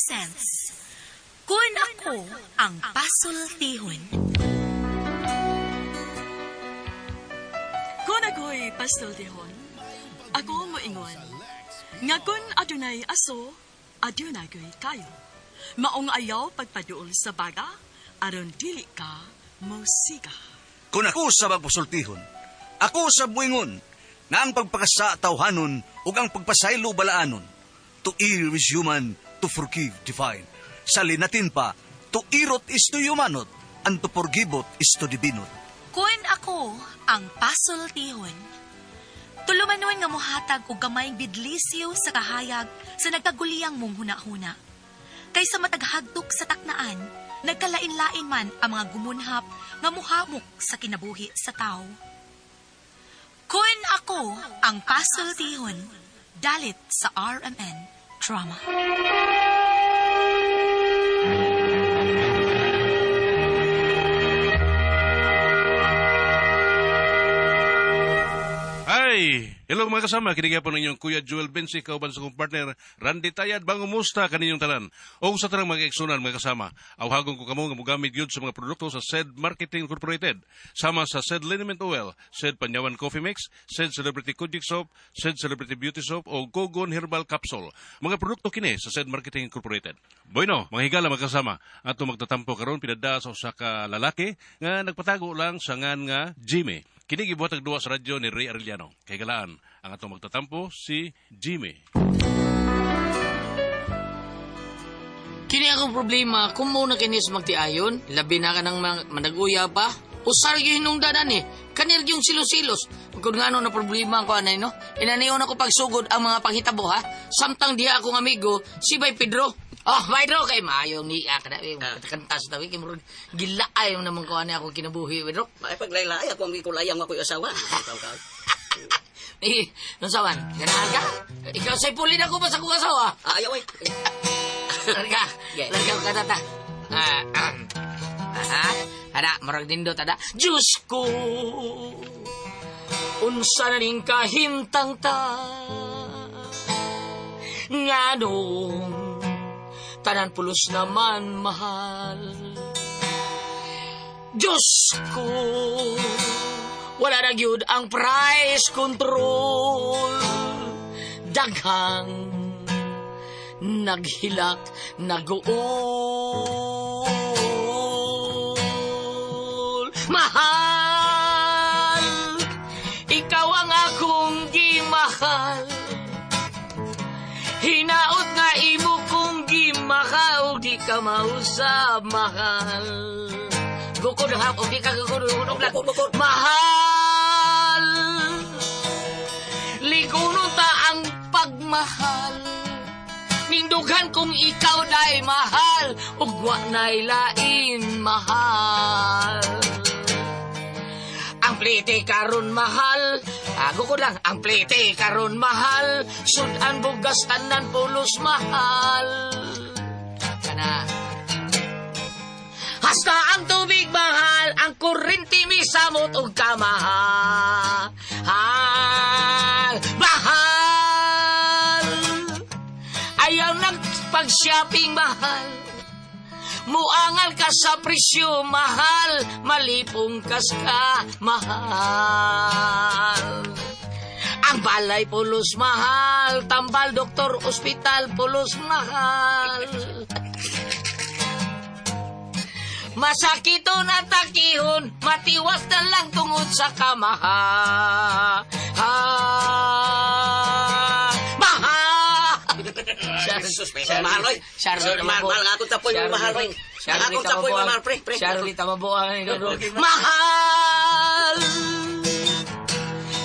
presents Kun Ako Ang Pasultihon. Kung ako'y pastultihon, ako moingon, nga kun adunay aso, adunay ko'y kayo. Maong ayaw pagpaduol sa baga, aron dili ka mosiga. Kung ako sa magpasultihon, ako sa buingon, nga ang pagpakasa tawhanon ug ang pagpasaylo balaanon. To err is human, to forgive divine. Sa linatin pa, to irot is to humanot, and to forgiveot is to divinot. Kun ako ang pasultihon. Tulumanon nga mohatag og gamayng bidlisyo sa kahayag sa nagkaguliyang mong hunahuna. Kaysa mataghagtok sa taknaan, nagkalain-lain man ang mga gumunhap nga muhamok sa kinabuhi sa tao. Kun ako ang pasultihon, dalit sa RMN Drama. Ay, hello mga kasama, kini po ninyong Kuya Joel Bensi, kauban sa kong partner Randy Tayad, bangumusta kaninyong tanan. O sa tanang mga eksunan mga kasama, awhagon ko kamo nga mogamit gyud sa mga produkto sa SED Marketing Incorporated, sama sa SED Liniment Oil, SED Panyawan Coffee Mix, SED Celebrity Kojik Soap, SED Celebrity Beauty Soap o Gogon Herbal Capsule. Mga produkto kini sa SED Marketing Incorporated. Bueno, mga higala mga kasama, ato magtatampo karon pinada sa usa ka lalaki nga nagpatago lang sa ngan nga Jimmy. Kini gibuhat ang duwa sa radyo ni Ray Arellano. Kay galaan, ang atong magtatampo si Jimmy. Kini akong problema, kung muna kinis magtiayon, labi na ka ng managuya pa, usar yung hinungdanan eh. Kanil yung silos-silos. Kung nga na problema ko anay no, inaniyon ako pagsugod ang mga panghitabo ha. Samtang diha akong amigo, si Bay Pedro. Oh, Pedro, kay maayo ni ka na, kanta sa tawi, kay murag gilaay naman ko anay akong kinabuhi, Pedro. Ay, paglaylay ako ang ikulayang ako'y asawa. Eh, nung sawan, ganahan ka? Ikaw say pulin ako pa sa kong asawa. Ah, ayaw ay. Larga. Yeah. Larga ka tata. Ah, ah. Ah, ana, murag nindot ada. Diyos ko. Unsa na ning kahimtang ta. Nganong tanan pulos naman mahal. Diyos ko. Wala na gyud ang price control. Daghang naghilak, naguol. Mahal, ikaw ang akong gimahal. Hinaot nga imo kong gimahal, di ka mausab, mahal. Gukod ha, o di ka gukod, gukod lang. Mahal, ligunon ta ang pagmahal. Nindughan kung ikaw day mahal, ug wa na'y lain mahal. Ang plite karon mahal, ko lang, ang plite karon mahal, sudan bugas tanan pulos mahal. Kana. Hasta ang tubig mahal, ang kuryente misamot ug kamahal. Mahal. Ayaw nagpag-shopping mahal. Muangal ka sa presyo mahal, malipong kas ka mahal. Ang balay pulos mahal, tambal doktor ospital pulos mahal. Masakiton at takihon, matiwas na lang tungod sa kamahal. Mahal! Jesus, mahal, oy. Charlie, Mahal, mahal nga akong tapoy, mahal, oy. Ang akong tapoy, mahal, pre, pre. Charlie, tamabuang. Mahal!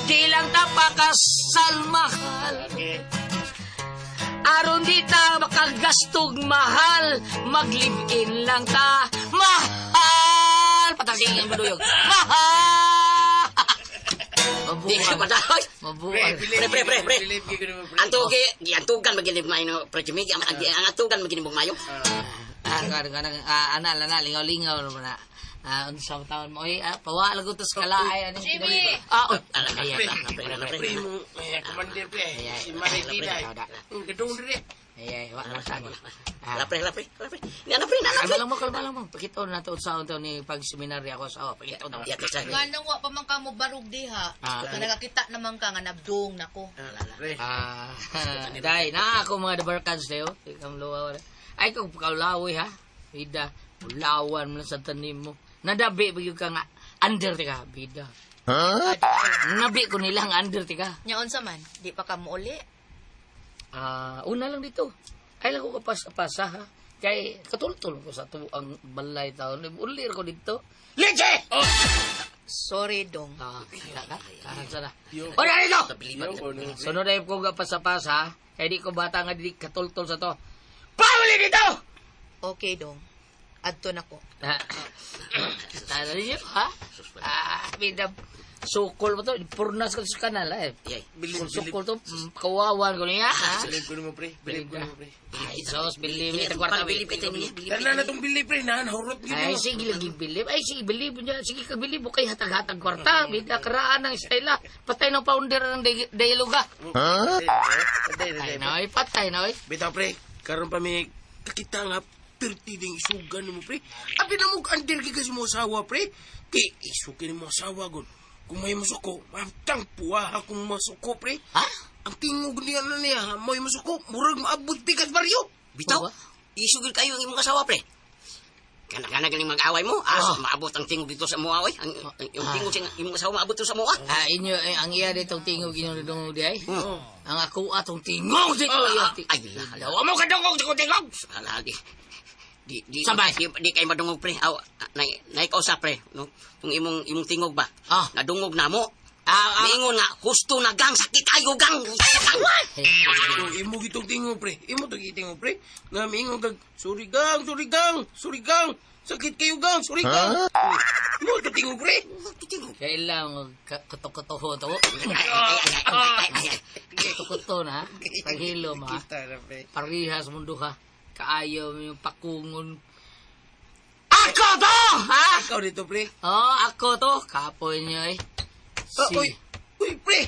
Di lang tapakasal, mahal. Aron di ta makagastog, mahal. Mag-live-in lang ta, mahal. Patasingin ang baduyog. Mahal! Di ka Mabuang. pa Mabuang. Pre, pre, pre, pre. Ang tugi, giantugan maginim mayo, pre Jimmy, ang atugan maginim mayo. Ah, ana, ana, lingaw-lingaw naman na. Ah, unsa man taon mo oy, ah, pawa lang ko to sa kalaay aning Jimmy! Ah, oy. Ay, Pre, ay, pre, pre, Pre, mo, eh, commander, pre. Ay, ay, Si Maray ay, Tida. ay, Ang gadong dire. Ay, ay, wa na sa Ah. Ala, pre, ala, pre, ala, pre. Ni ana, pre, na, Kalma pre. lang mo, kalma lang mo. Pakita na to sa unta ni pag seminaryo ako sa oh, pakita na. Ya, to, sa. Nga nang wa pa man ka mo barug diha. Ah. Nga nakakita naman ka nga nabdong nako. Pre, Ah, day na ako mga dabarkads tayo. Ikam luwa wala. Ay kung kaulawoy ha. Bida, ulawan mo lang sa tanim mo. Nadabi ba yun ka nga under ka, bida. Huh? Nabi ko nila ang under ka. Nya unsa man, di pa ka mo uli. Ah, una lang dito. Ay lang ko kapasa-pasa ha. Kay katultol ko sa tuang balay taon. Ulir ko dito. Leche! Oh! Sorry dong. Ah, ka ka. Ah, sana. Una dito! Sunod ay ko pasa-pasa. Kay di ko bata nga di katultol sa to. Pawali dito! Okay dong. Adto nako. Ah, Tala niyo, ha? Ah, bida. Sukol mo to. Purnas ko sa kanal, eh. Yay. Kung sukol to, kawawan ko niya, ha? Bilib ko naman, pre. Bilib ko naman, pre. Ay, sos, bilib. Ito kwarta, Bilib kita niya. Bilib. Tara na tong bilib, pre. Nahan, hurot gid Ay, mo. sige lagi bilib. Ay, sige bilib niya. Sige ka bilib. Okay, hatag-hatag kwarta. Bida karaan ng style, Patay ng pounder ng dialoga. Patay, Ay, patay, na, oy, patay na, oy. Bitaw, pre. Karon pa may kakita nga pirti ding isugan mo, pre. Abi na mo under kay kasi mo asawa, pre. Kay isukin mo asawa gud. Kung may masuko, mamtang puwa akong masuko, pre. Ha? Ang tingog niya na niya, ha, may masuko, murag maabot pikas baryo. Bitaw. Ba? Isugil kayo ang imong asawa, pre. Kana-kana ganing mag-away mo. Ah, Oh. maabot ang tingog dito sa mua, oy. Ang yung tingog sa imong asawa maabot to sa mua. Ah, inyo, eh, ang iya ditong tingog inyo dong di ay. Ang ako atong tingog dito. Ah, Ay, ay, la, Wa mo kadungog sa kong tingog. Ala, di di di Sabay. di kay madungog pre. Aw, nay nay kausap pre, no? Kung imong imong tingog ba? Ah. Nadungog na mo. Ah, ah. Niingon nga husto na gang sakit ayo gang. Gang. So, imo gitong tingog, pre. Imo to gitingog, pre. Nga miingon kag, sorry gang, sorry gang, sorry gang. Sakit kayo gang, sorry gang. Imo to tingog, pre. Tingog. Kailang kuto-kuto to. Ay, ay, ay, ay, ay, ay, ay. Kuto-kuto na. Paghilo ma. Kita na, pre. Parihas mundo ka. Kaayo mo yung pakungon. Ako to! Ha? Ikaw dito, pre. Oh, ako to. Kapoy niyo eh. Ah, Si. oy, uy, pre.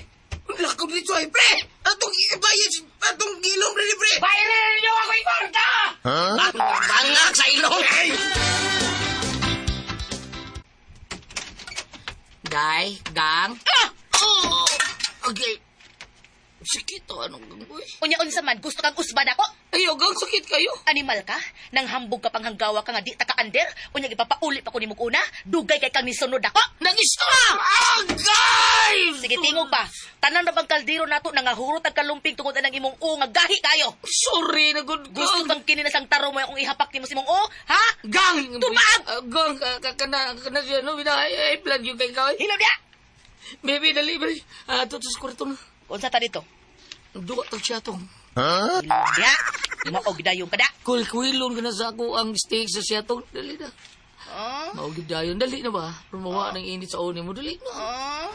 Ang lakaw dito ay, pre. Atong ibayad, atong gilom pre, pre. Bayaran niyo ako yung kwarta! Bangag sa ilong. Day, gang. Ah! Oh! Okay. Sakit to. Anong gang, uy? Unya unsa man gusto kang usban ako? Ayaw, gang, sakit kayo. Animal ka? Nang hambog ka pang hanggawa ka nga di ta ka under? Unya gipapauli pa ko nimo una? Dugay kay kang nisunod ako. Nag-stop! Agay! Sige tingog pa. Tanan ra bang kaldero nato nangahurot ang kalumping tungod anang imong u nga gahi kayo. Sorry na good Gusto gang. kang kini na sang taro mo akong ihapak nimo si mong o, ha? Gang! Tumaag! Ah, gang, kana, kana siya, no? Bina, ay, ay, blood yung kay kaway. Hilom niya. Baby, dali, baby. Ah, tutos kwarto na. Unsa ta dito? Duwa to siya tong. Ya, maog dayon kada. Kulkwilon ka na sa ako ang steak sa siya tong. Dali na. Oh. Maugid dayon. Dali na ba? Rumawa ng init sa uni mo. Dali na. Oh.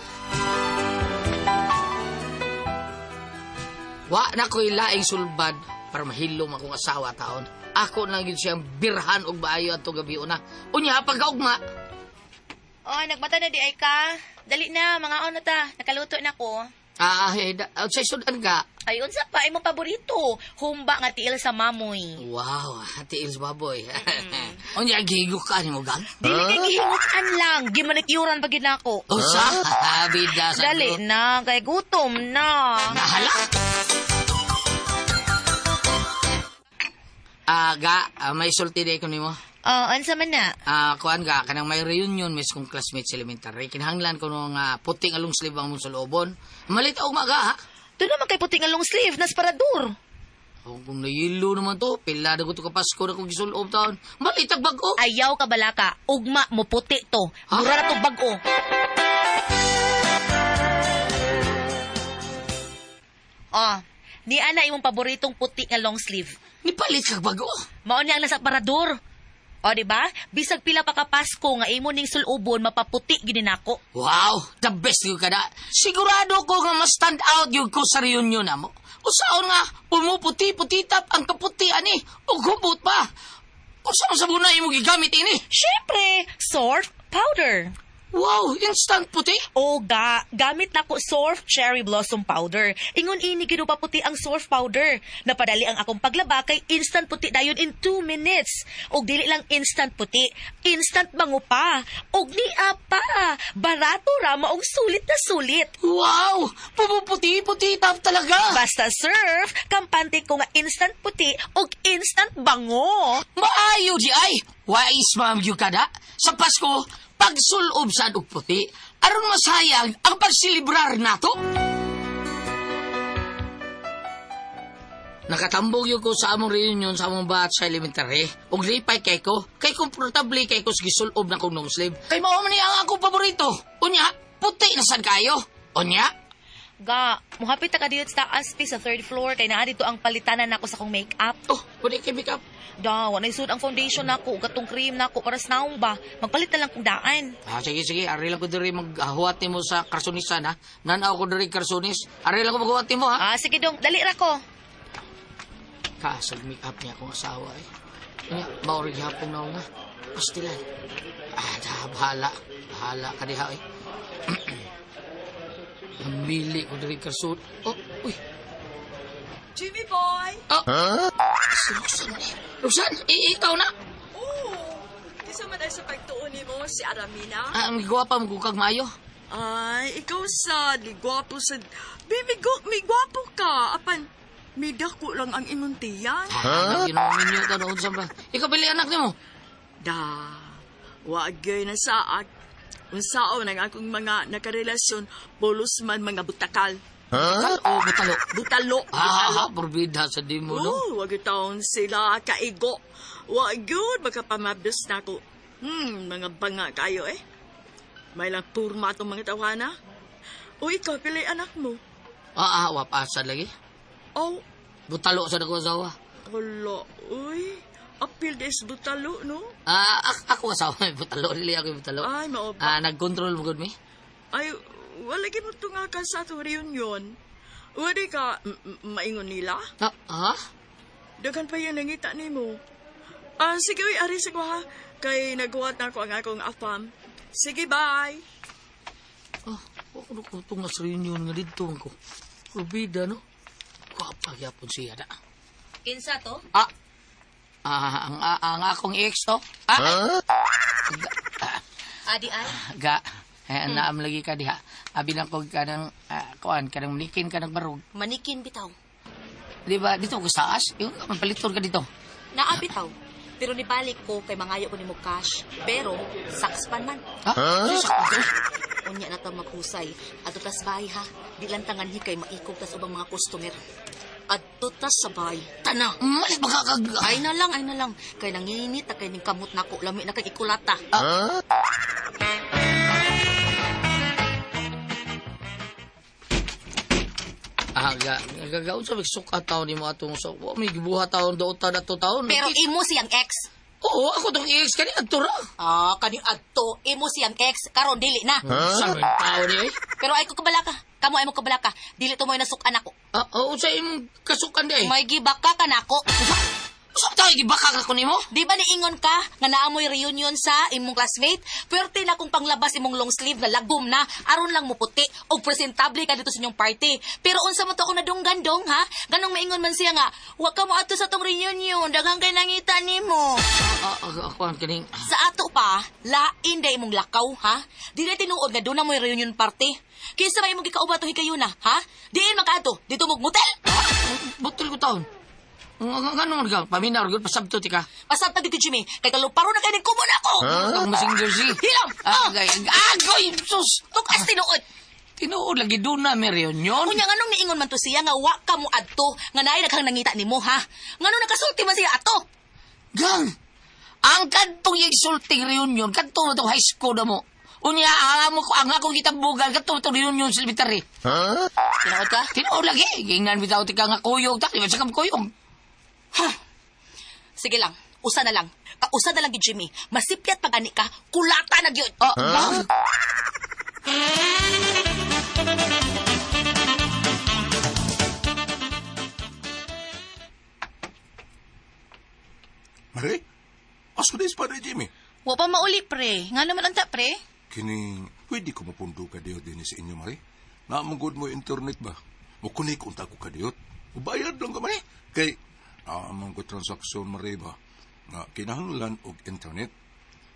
Wa na ko'y laing sulbad para mahilom akong asawa taon. Ako na gyud siyang birhan og maayo adto gabi una. Unya pagkaugma. Oh, nagbata na di ay ka. Dali na, mga ano ta. Nakaluto na ko. Ah, ah, eh, sa sudan ka. Ay, unsa pa imong paborito? Humba nga tiil sa mamoy. Wow, tiil sa baboy. Unya gigo ka nimo gang. Dili kay gihingutan lang, gimanikyuran pa gid nako. Usa, bida sa Dali na, kay gutom na. Nahala. Ah, ga, may sulti di ko nimo. Oh, unsa man na? Ah, kuan ga kanang may reunion mis kong classmates sa elementary. Kinahanglan ko no nga puting along sleeve ang mong sulobon. Malit og maga ha. Doon naman kay puting nga long sleeve, nas parador. Oh, kung nayilo naman to, pila na ko to kapasko na kong gisulob taon. Malit ang bag-o. Ayaw ka balaka, ugma mo puti to. Mura na to bag-o. Oh, ni ana imong paboritong puti nga long sleeve. Nipalit kag bag-o. Mao ni ang nasa parador. O, di ba? Bisag pila pa ka Pasko nga imo ning sulubon mapaputi gid nako. Wow, the best yung kada. Sigurado ko nga mas stand out yung ko sa reunion na mo. Usaon nga, pumuputi-puti tap ang kaputi ani, o gubot pa. Usaon sa bunay imo gigamit ini? Syempre, surf Powder. Wow, instant puti. Oga, gamit nako Surf Cherry Blossom Powder. Ingon ini gid puti ang Surf Powder. Napadali ang akong paglaba kay instant puti dayon in 2 minutes. Og dili lang instant puti, instant bango pa. Og niya pa, barato ra maong sulit na sulit. Wow, pumuputi-puti tap talaga. Basta Surf, kampante ko nga instant puti og instant bango. Maayo di ay. Wais ma'am yung kada. Sa Pasko, pagsulob sa og puti, aron masayang ang pagsilibrar nato. Nakatambog yun ko sa among reunion sa among batch sa elementary. Og lipay kay ko, kay komportable kay ko sa gisulob na kong long sleeve. Kay mao man ni ang akong paborito. Unya, puti na sad kayo. Unya, Ga, muhapit ta ka dito sa taas pi sa third floor kay naa dito ang palitanan nako sa akong makeup. oh, pwede kay make up. Da, wala isud ang foundation nako, ug katong cream nako para sa naong ba. Magpalit na lang kong daan. Ah, sige, sige. Ari lang ko diri maghuwat nimo sa karsonisan, ha? Nanaw ko diri karsonis. Ari lang ko maghuwat nimo, ha? Ah, sige dong, dali ra ko. Kasag make up niya akong asawa, eh. Nga, maori gihapon na nga. Pastilan. Ah, da, bahala. Bahala ka diha, eh. Namili ko diri karson. Oh, uy. Jimmy boy! Oh. Si Roxanne. Eh. Roxanne, ikaw na. Oh, kisa man ay sa pagtuon nimo si Aramina. Ah, ang gwapa mo kag maayo. Ay, ikaw sa ligwapo sa... Baby, go, may gwapo ka. Apan, may dako lang ang imong tiyan. Huh? Ginominyo ka noon sa ba. Ikaw pili anak nimo. Da, wagay na saak. Unsaon ang akong mga nakarelasyon, pulos man mga butakal. Kal o butalo. Butalo, Ah, butalo. porbida sa dimo no. Oh, wag taon sila kaigo. Wag yun, makapamabdos na ako. Mga banga kayo eh. May lang purma atong mga tawana. O ikaw, pili anak mo. Ah, ah, wapasa lagi. Oh, Butalo sa dako asawa. hala, uy. Apil des butalo, no? Ah, ako asawa may butalo, dili ako yung butalo. Ay, mao ba? Ah, nag-control mo gud mi. Ay, wala mo tunga ka sa atong reunion. Wala ka maingon nila. Ah, ah? Daghan pa yan nangita nimo. Ah, sige, uy, ari sa ha. Kay naghuwat na ako ang akong afam. Sige, bye. Ah, ako na ko tunga sa reunion nga didto man ko. Rubida no. Gwapa gyapon siya da. Kinsa to? Ah. Ah, ang akong ex to. Ah. Adi ay. Ga. Eh, naam lagi ka diha. Abi na ko kanang kuan kanang manikin ka barog. Manikin bitaw. Di ba dito ko sa taas? Yung mapaliton ka dito. Naa bitaw. Pero nibalik ko kay mangayo ko nimo cash. Pero sakspan man. Ha? Huh? Unya na ta maghusay. Adto tas bahay ha. Di lang tanganhi kay maikog tas ubang mga customer. Adto tas sa bahay. Tana, mas makakag... Ay na lang, ay na lang. Kay nanginit na kay ning kamot nako. Lami na kay ikulata. Ah, ga, ga, ga, unsa may suka taon nimo atong sa wa may gibuhat taon daot ta dato taon. Pero imo siyang ex. Oo, ako tong ex kani adto ra. Ah, kani adto imo siyang ex karon dili na. Sa may tao ni eh. Pero ay ko kabala ka. Kamo ay mo kabala ka. Dili to mo'y nasukan ako. Ah, oo, unsa imong kasukan di ay? May gibaka ka nako. Unsa tayo gibaka ka ko nimo? Di ba niingon ka nga naamoy reunion sa imong classmate? Pwerte na kung panglabas imong long sleeve na lagom na aron lang muputi og presentable ka dito sa inyong party. Pero unsa mo to ako nadunggan dong ha? Ganong maingon man siya nga, wa ka mo adto sa tong reunion, daghang kay nangita nimo. Ah, ah, ako ang kaning Sa ato pa, lain day imong lakaw ha? Dili tinuod nga doon na mo'y reunion party. Kinsa may imong gikauban to higayuna, ha? Diin man kaadto, dito mo motel. Butol ko taon. Nga man ka, paminaw gyud pasabto ti ka. Pasabta gid ko, Jimmy, kay kaluparo na kay ning kubo na ako. Ang masing jersey. Hilam! Ah, gay, agoy, sus. Tukas tinuod. Tinuod lagi doon na may reunion. Unya nganong niingon man to siya nga wa ka mo adto nga naay daghang nangita nimo ha. Ngano nakasulti man siya ato? Gang! Ang kadtong sulting reunion, kadtong na tong high school na mo. Unya, ang amo ko, ang akong gitambugan, kadtong itong reunion sa elementary. Tinuod ka? Tinuod lagi. Gingnan bitaw ti ka nga kuyog ta, di ba sa kam kuyog? Sige lang, usa na lang. Kausa na lang gid Jimmy. Masipyat pag ani ka, kulata na gyud. Ah, gang! Mare, aso dis pa Jimmy. Wa pa mauli, pre. Nga naman unta, pre? Kining, pwede ko mapundo ka diyot din sa inyo, Mari. Naamugod mo internet ba? Mukunik unta ko kadiyot. Ubayad lang ka, Mari. Kay, naamang ko transaksyon, Mari ba? Nga, kinahanglan og internet.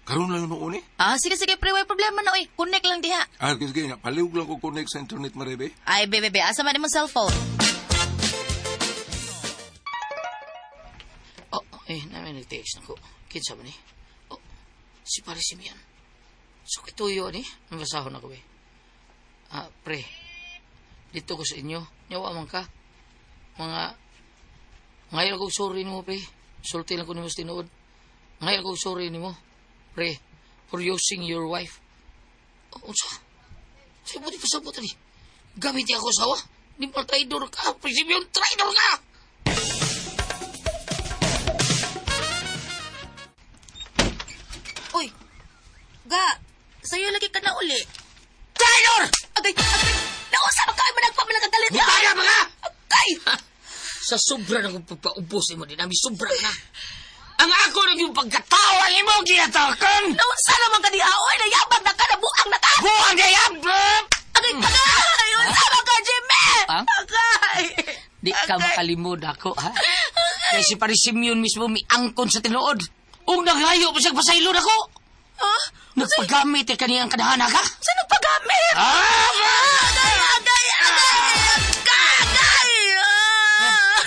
Karon lang noon eh. Ah, sige, sige, pre. Way problema na, oy. Connect lang diha. Ah, sige, nga, paliwg lang ko connect sa internet, Mari, be. Ay, be, be, be. Asa man imong cellphone? Oh, eh, namin nag-text na ko. Kinsa man eh? Oh, si pare Simeon. So, kituyo ni. Ang basahon ako eh. Ah, pre. Dito ko sa inyo. Nyawa man ka. Mga, ngayon ako sorry nimo, pre. Sulti lang ko nimo sa tinuod. Ngayon ako sorry nimo, pre. For using your wife. Oh, unsa? Sa buti pasabot ni. Gamit ako sawa. Di pa traidor ka. Pre Simeon, traidor ka! Uy, ga, sa'yo lagi ka na uli. Traidor! Agay, agay, nausa ba kayo managpamalagagalit? Mutaya mga! Agay! Sa sobra na kong pagpaubos mo din, namin sobra na. Ang ako na yung pagkatawa ni mo, ginatakan! Naunsa naman ka diha, oy, nayabag na ka, nabuang na ka! Buang gayab! Agay, agay, unsa man ka, Jimmy? Ha? Agay! Di ka makalimod ako, ha? Kaya si Pare Simeon mismo miangkon sa tinuod. Ug naglayo pa siya pasaylon ako! Ha? Nagpagamit eh kaniyang kadahana ka? Sa nagpagamit? Ah! Agay, agay, agay! Agay! Ah!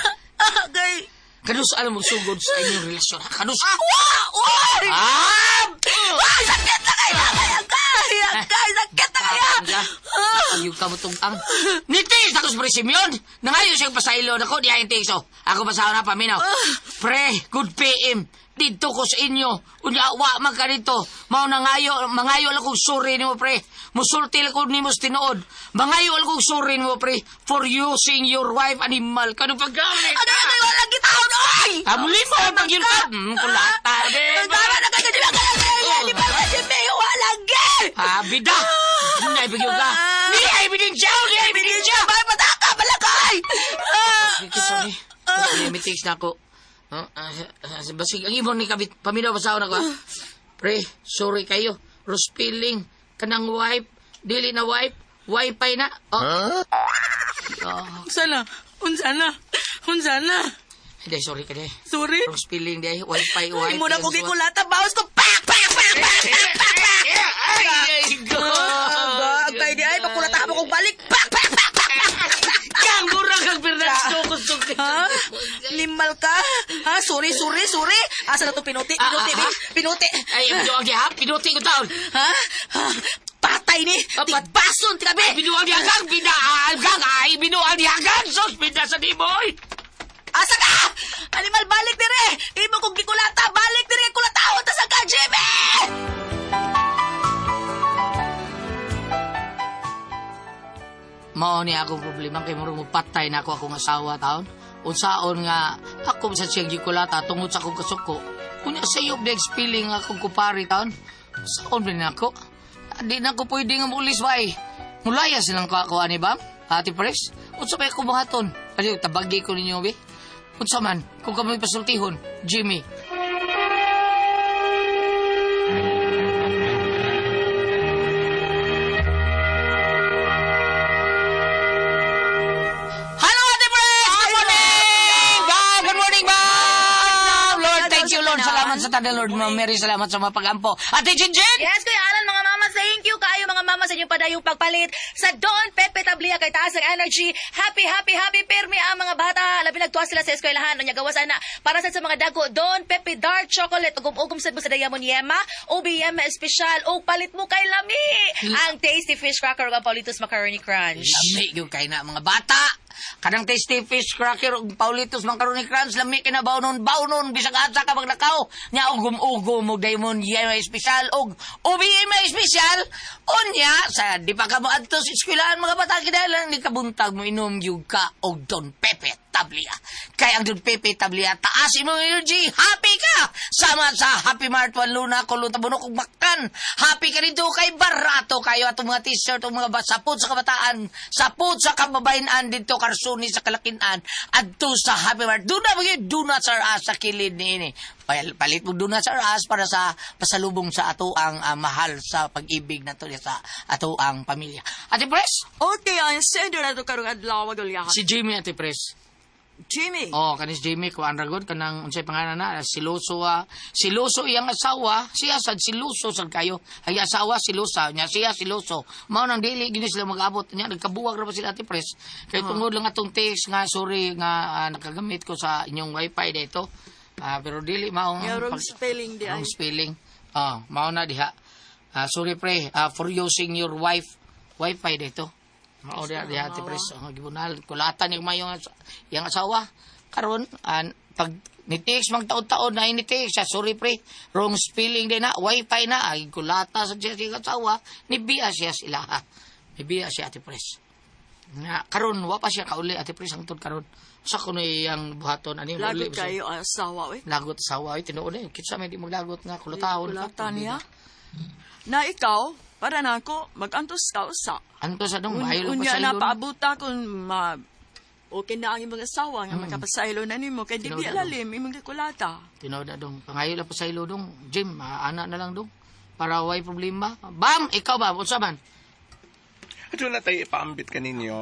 Agay! Kanus alam mo sugod sa inyong relasyon, ha? Kanus? Wa! Uy! Ah! Ay, sakit na kayo! Agay, agay! Agay, sakit na kayo! Ayaw ka mo ang. Nitis ako sa Pre Simeon. Nangayo siyang pasaylon ako. Di ayong tikso. Ako pasahon na paminaw. Pre, good PM. Dito ko sa inyo. Unya, wa man ka dito. Mao na ngayo, mangayo lang kong sorry nimo, pre. Musulti lang ko nimo sa tinuod. Mangayo lang kong sorry nimo, pre, for using your wife animal. Kano paggamit? Agay, agay, walang gitahon, oy! Amuli mo, pag yun ka. Kulata. Tama na kayo, Jimmy! Agay, agay, agay! Di ba ka, Jimmy? Walang gay! Ah, bida! Naibigyo ka. Ni ay bidin siya! Ni ay bidin siya! Bay, pataka, balakay! Sige, sorry. May text na ako. Basig, ang ibon ni Kabit, paminaw ba sa ako? Pre, sorry kayo. Rospilling, kanang wife, dili na wife, wifi na. Oh. Oh, Unsa na? Unsa na? Unsa na? hindi, sorry ka di. Sorry. Rospilling di, wifi, wifi. Ay, muna ko gikulata, bawas ko, pak, pak, pak, pak, pak, pak, pak! Ay, ay, go! Agay di ay, pakulata mo kong balik, pak, pak, pak, pak, pak! Kang murag kang Fernando ko sukit. Ha? Limal ka? Ha? Sorry, sorry, sorry. Asa na to pinuti? Pinuti, Ah, ah, ah. pinuti. Ay, binuang di ha? Pinuti ko taon. Ha? Ha? Patay ni. Tigbason, tikabi. Ay, binuang di hagang, binaan kang, ay, binuang di hagang, sus, bida sa di boy. Asa ka? Animal, balik dire. Imo kong gikulata, balik dire kulatahon ta sa ka, Jimmy! Mao ni akong problema kay murag mopatay na ako akong asawa taon. Unsaon nga ako sa siyang gikulata tungod sa akong kasuko. Unya sa iyo next feeling akong kupari taon. Saon ba nako? Di na ko pwede nga mulis bay. Mulaya silang ko ani ba? Ate Pres, unsa pa ko buhaton? Kali tabagi ko ninyo be. Unsa man kung kami pasultihon, Jimmy. Hello, Ate Pres! Good morning! Bam! Good morning, Bam! Lord, thank you, Lord. Salamat sa tanan, Lord. Ma'am Mary, salamat sa mga pag-ampo. Ate Jinjin! Yes, Kuya Alan, mga mama, thank you kayo mga mama sa inyong padayong pagpalit sa Don Pepe Tablia kay taas ang energy. Happy, happy, happy pirmi ang mga bata. Labi nagtuwa sila sa eskwelahan. Unya gawas ana para sa mga dago Don Pepe Dark Chocolate ugom-ugom sad mo sa Diamond Yema, OBM espesyal o palit mo kay lami. Ang Tasty Fish Cracker ug ang Paulitos Macaroni Crunch. Lami yung kay na mga bata. Kanang Tasty Fish Cracker ug Paulitos Macaroni Crunch lami kay na baunon baunon bisag asa ka maglakaw. Nya ugom-ugom og Diamond Yema espesyal og OBM espesyal. Unya sa di pa ka moadto sa eskwelahan mga bata kinahanglan ni kabuntag mo inom gyud ka og Don Pepe Tablia. Kay ang Don Pepe Tablia, taas imong energy, happy ka! Sama sa Happy Mart, Juan Luna, Kulong Tabunok, ug Mactan. Happy ka dito kay barato kayo atong mga t-shirt, atong mga sapot sa kabataan, sapot sa kababayan dito, karsuni sa kalakinan, adto sa Happy Mart. Doon na mga donuts are us sa kilid niini. Palit mo donuts are us para sa pasalubong sa ato ang mahal sa pag-ibig na to sa ato ang pamilya. Ate Pres? Okay, ang sender na to karong adlaw gulyahan. Si Jimmy, Ate Pres. Jimmy. Oh, kanis Jimmy kuan ra gud kanang unsay pangalan na siloso ah. Siloso iyang asawa, siya sad siloso sad kayo. Ay asawa silosa, nya siya siloso. Mao nang dili gini sila mag-abot nya nagkabuwag ra ba sila, Ate Pres. Kay tungod lang atong text nga sorry nga nakagamit ko sa inyong wifi dito. Pero dili mao Nga wrong spelling di ay. Wrong spelling. Ah, mao na diha. Sorry pre, for using your wife wifi dito. Mao diha diha, Ate Pres. Oh, gibunal kulatan yung mayo yang asawa. Karon an pag ni text mang taon-taon na ini text siya, sorry pre, wrong spelling din na wifi na ay kulata sa siya siyang asawa ni biya siya sila ha. Ni biya siya, Ate Pres. Nga karon wa pa siya kauli, Ate Pres, hangtod karon. Sa kuno iyang buhaton ani Lagot kayo ang asawa, eh. Lagot asawa ay tinuod eh. Kinsa may di maglagot nga kulutahon ka. Kulatan niya. Na ikaw, para nako, mag-antos ka usa. Anto sa dong maayo lang Unya na pasaylo. paabuta kung ma okay na ang imong asawa nga makapasaylo na nimo kay di Tinuod biya na, lalim imong gikulata. Tinuod na dong. Pangayo lang pasaylo dong. Jim, ana na lang dong. Para way problema. Bam! Ikaw ba? Unsa man? Ito na tayo ipaambit kaninyo,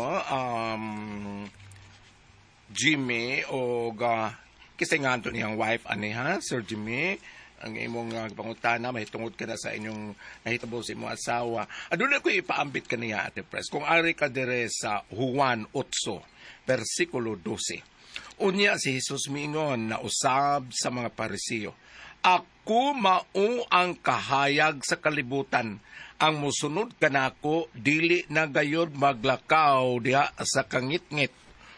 Jimmy, o ga, kasi nga ito niyang wife, ani ha, Sir Jimmy, ang imong pangutana, mahitungod ka na sa inyong nahitabo sa imong asawa. Aduna ko ipaambit kaniya, Ate Pres, kung ari ka dire sa Juan 8, versikulo 12. Unya si Jesus miingon na usab sa mga Parisiyo, "Ako mao ang kahayag sa kalibutan. Ang musunod kanako dili na gayod maglakaw diha sa kangitngit,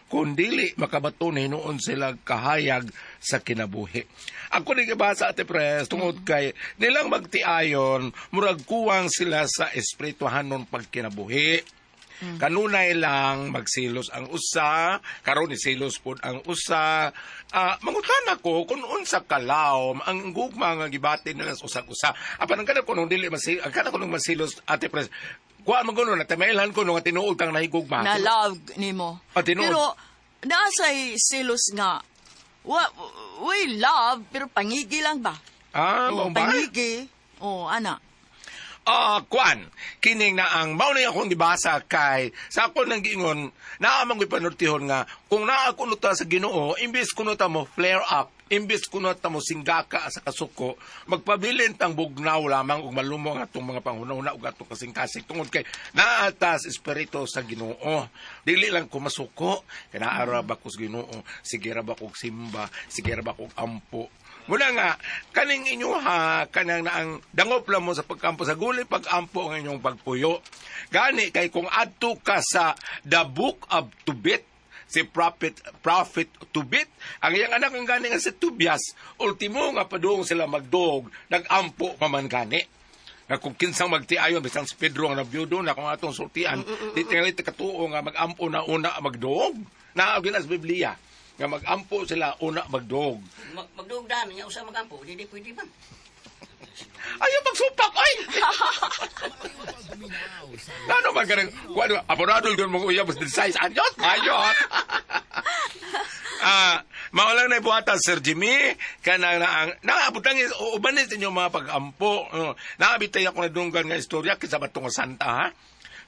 kun dili makabaton hinuon sila kahayag sa kinabuhi." Ako ni gibasa, Ate Pres, tungod kay nilang magtiayon murag kuwang sila sa espirituhanon pagkinabuhi. Kanunay lang magsilos ang usa, karon ni silos pod ang usa. Mangutan ako kung unsa kalawom ang gugma nga gibati nila sa usag usa. Apan ang kada kuno dili masi, ang kada kuno masilos, Ate Pres. Kuan man kuno natamailhan ko nga tinuod kang nahigugma. Na love nimo. Ah, tinuod. Pero naasay silos nga wa we love pero pangigi lang ba? Ah, Oh, mao ba? pangigi. Oh, ana. Kuan, kining na ang mao na akong gibasa kay sa ako nang giingon, naa man ko'y panultihon nga kung naa kuno ta sa Ginoo, imbes kuno ta mo flare up, imbes kuno ta mo singgaka sa kasuko, magpabilin tang bugnaw lamang ug malumo ang atong mga panghuna-huna ug atong kasing-kasing tungod kay naa ta sa espiritu sa Ginoo. Dili lang ko masuko, kay naa ra ba ko sa Ginoo, sige ra ba kog simba, sige ra ba kog ampo. Muna nga, kaning inyo ha, kanang na ang dangop lang mo sa pagkampo sa guli, pag-ampo ang inyong pagpuyo. Gani, kay kung adto ka sa The Book of Tobit, si Prophet Tobit, ang iyang anak ang gani nga si Tobias, ultimo nga padung sila magdog, nag-ampo pa man gani. Nga kung kinsang magtiayon, bisan si Pedro ang nabiyudo na kung atong sultian, di tingali katuo nga mag-ampo na una magdog. Naagin sa Biblia nga mag-ampo sila una magdog. Magdugdan niya usa magampo, di pwede man. Ayaw magsupak, ay! Ano man ganun? Kuan, abonado yun mong uyab sa size. Ayot, ayot! Mao lang na ibuhatan, Sir Jimmy, kanang na ang naabot lang uban ni sa inyong mga pag-ampo. Naabitay ako na dunggan nga istorya kinsa ba tong santa ha?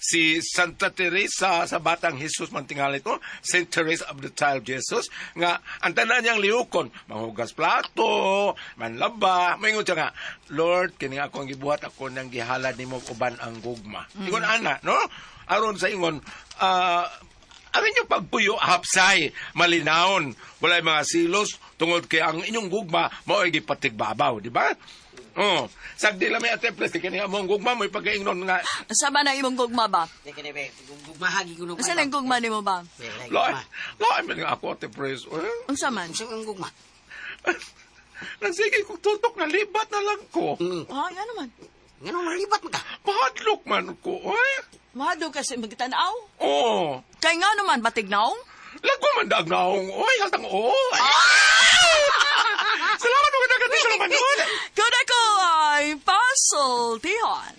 Si Santa Teresa sa Batang Jesus man tingali ito, Saint Teresa of the Child Jesus, nga ang tanan niyang lihukon, manghugas plato, manlaba, maingon siya nga, "Lord, kini ako ang gibuhat, ako nang gihalad nimo uban ang gugma." Ingon ana, no? Aron sa ingon, ang inyong pagpuyo hapsay, malinawon, walay mga silos, tungod kay ang inyong gugma mao'y gipatigbabaw, di ba? Oh, sagdi lang may Ate Pres, kini among gugma mo'y pagkaingnon nga Sa ba na imong gugma ba? Di kini be, gugmahagi ko no. Unsa lang gugma nimo ba? Lain, lain man nga ako, Ate Pres. Eh? Unsa man? Unsa ang gugma? Nagsige kong tutok na libat na lang ko. Ah, nga naman. Ngano malibat man ka? Mahadlok man ko, eh. Mahadlok kasi magtanaw. Oo. Kay nga naman batignaw? Lago man daag naong, oy, haltang oo. Salamat mga dagat sa Sulumanon. Kun ako ay pasultihon.